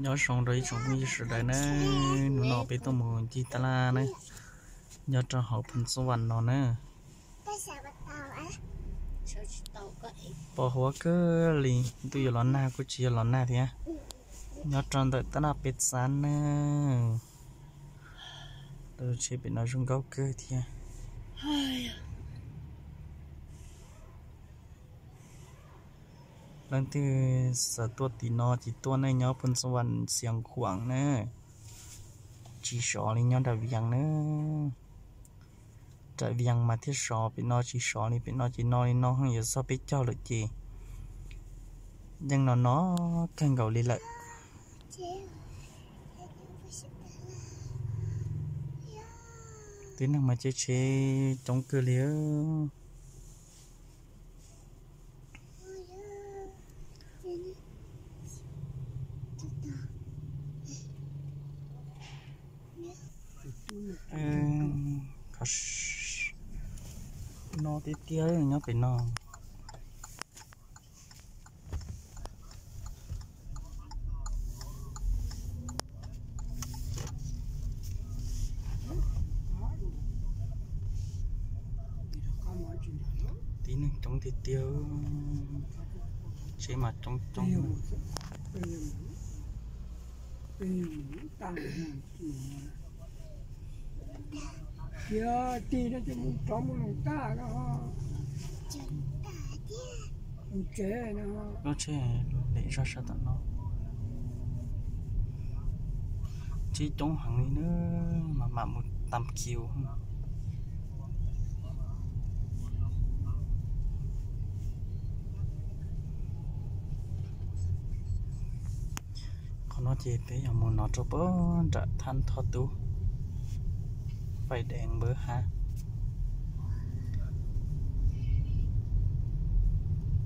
Nyob zoo rau ib tsoom phooj ywg sawv daws na, hnub no peb tuaj mus ncig taj laj na, nyob rau hauv Phoos Xas Vas no na. Pos huab kawg li, ntuj yuav los nag kuj tsis yog los nag thiab. Nyob rau ntawm taj laj peb xab na, tsheb pem no zoo nkauj kawg thiab. Leej twg xav tuaj tim no ces tuaj, nej nyob Phoos Xas Vas, Xiav Khuam na, tsis sov li nyob nram Vias na. Nram Vias mas thiaj sov, pem no tsis sov li, pem no ces no li no yuav txog peb caug lawm ces yeej no no kawg nkaus li lawm. Tib neeg mas caij tsheb coob kawg li. No tiag tiag nyob pem no. Tib neeg coob tiag tiag, tsheb mas coob coob. Cia tig no ces mus rov mus Loos Taj no. Mus tsev no. Lub tsheb lem zog sab tom no. Tsheb coob heev li na, mas mam mus tam kiv. Qhov no ces peb yog mus no rau pem nram Thaj Thoj Tub, Fais Dees Npawb Hab.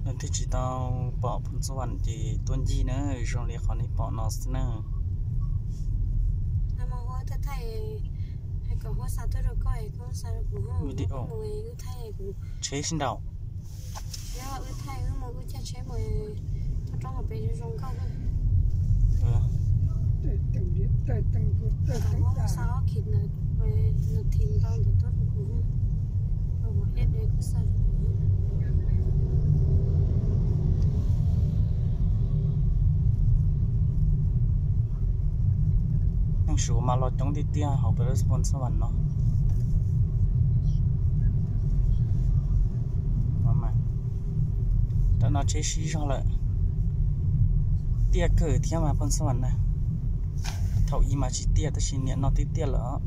Leej twg tsis tau pom Phoos Xas Vas ces tuaj ncig na, zoo li qhov nej pom no xwb na. Video. Tsheb sib nraus. Neeg Suav mas los coob tiag tiag hauv peb lub Phoos Xas Vas no. Tam no tsheb sib zog lawm. Tiaj kawg thiab mas Phoos Xas Vas na. Thaum ub mas tsis tiaj tab sis niaj no twb tiaj lawm.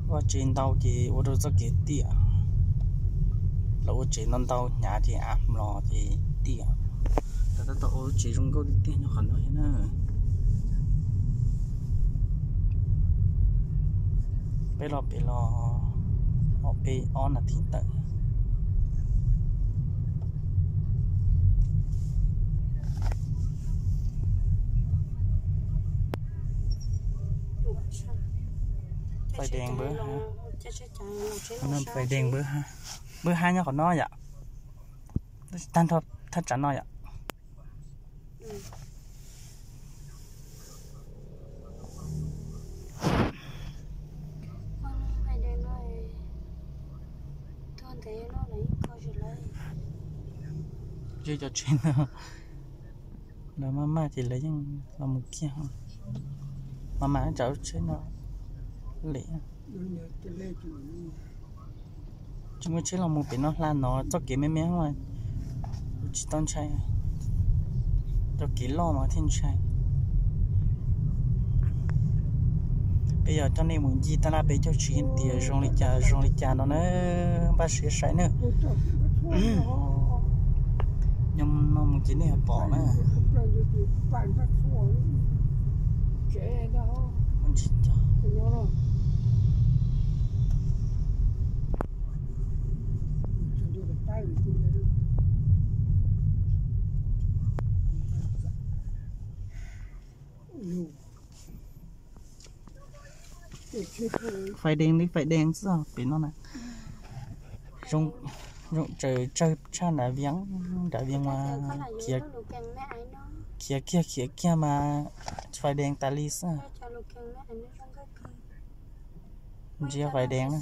Ua tsev ntau ces ua rau txoj kev tiaj. Lawv ua tsev ntau ntau hnyav ces av mlos ces tiaj. Lawv tab tom ua lub tsev zoo nkauj tiag tiag nyob qhov no thiab na. Peb los pem los ob peb ob nas this tawm. Fais Dees Npawb Hab. Fais Dees Npawb Hab, Npawb Hab nyob qhov no yom. Tag nrho thaj tsam no yom. Yog cov tsheb no lawv maj maj ces lawv yeej los mus kiag. Maj mam tsam lub tsheb no lem. Tsis muaj tsheb los mus pem no hla no, txoj kev me me mas kuv tsis tau ntshai. Cov kev loj mas thiaj ntshai. Peb yog coj nej mus ncig taj laj peb caug tsis tias zoo li cas zoo li cas no na, npaj siab saib na. Nyob no mus ces nej pom na. Fais Dees li Fais Dees xwb pem no na. Zoo, Zoo tsawg tsawg tshaj nram Vias, nram Vias mas khiav kiag khiav kiag mas fais dees tas li xwb. Ntsia fais dees na.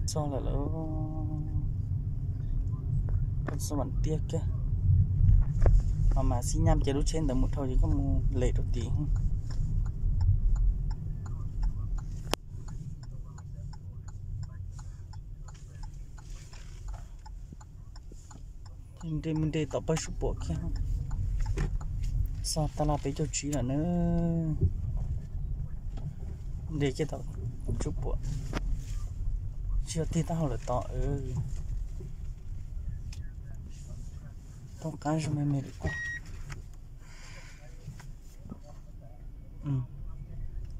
Txog lawm lauj. Poj xub vam tiag kiag. Ho mas xib nyaj ces lub tsheb ntawd mus dhau ces koj mus lem rau tim. Nres mus nres tom pawg sub puam kiag. Txog tab laj peb caug tsib lawm na. Nres kiag tom sub puam. Tsis yog tig taub hau lawm tod. Toob qab zoo me me li kuj.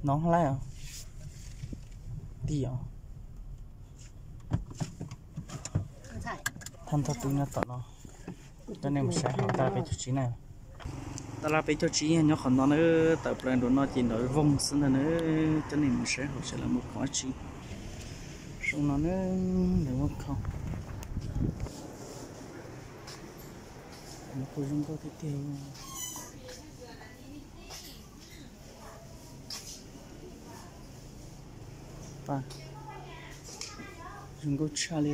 No laij os. Tig os. Thaj ntog tub nyob tom no. Coj nej mus saib hauv tab laj peb caug tsib na. Tab laj peb caug tsib nyob qhov no na, tawm plaws nraum no ces nrov voog xwb ntag na. Coj nej mus saib hauv sawv daws muaj khoom dab tsi. Zoo no na, lawv muaj khoom. Lawv kuj zoo nkauj tiag tiag. Zoo nkauj tshaj li.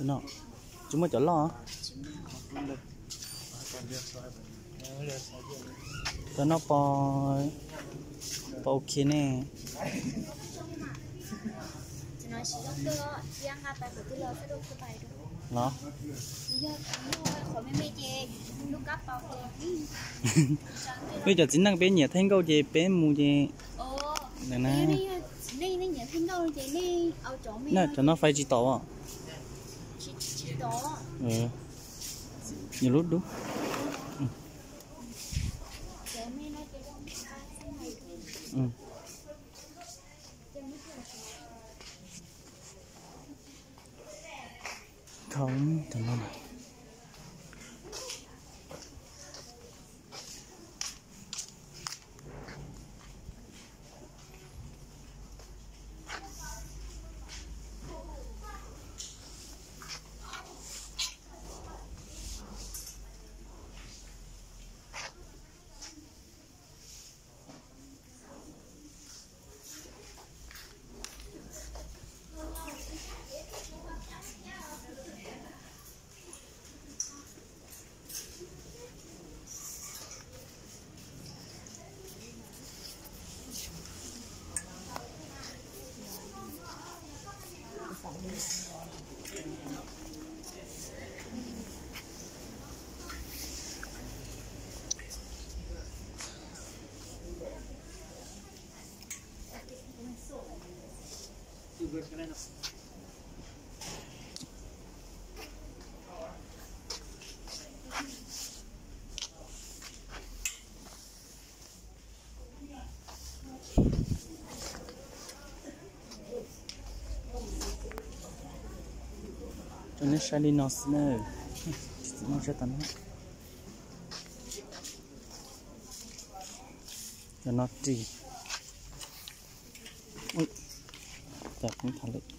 No, tsis muaj cov loj. Cov no pos, pos ok ne. Los, peb cov txiv neej peb nyiam thaij nkauj ces peb mus ces na. Cov no fais tsis tau os. Nws lub dub. Khau cov no. Cov nej saib li no xwb na. Tsis txhob muaj tsav tas no. Cov no ris. Ui, cas kuv tham lawm.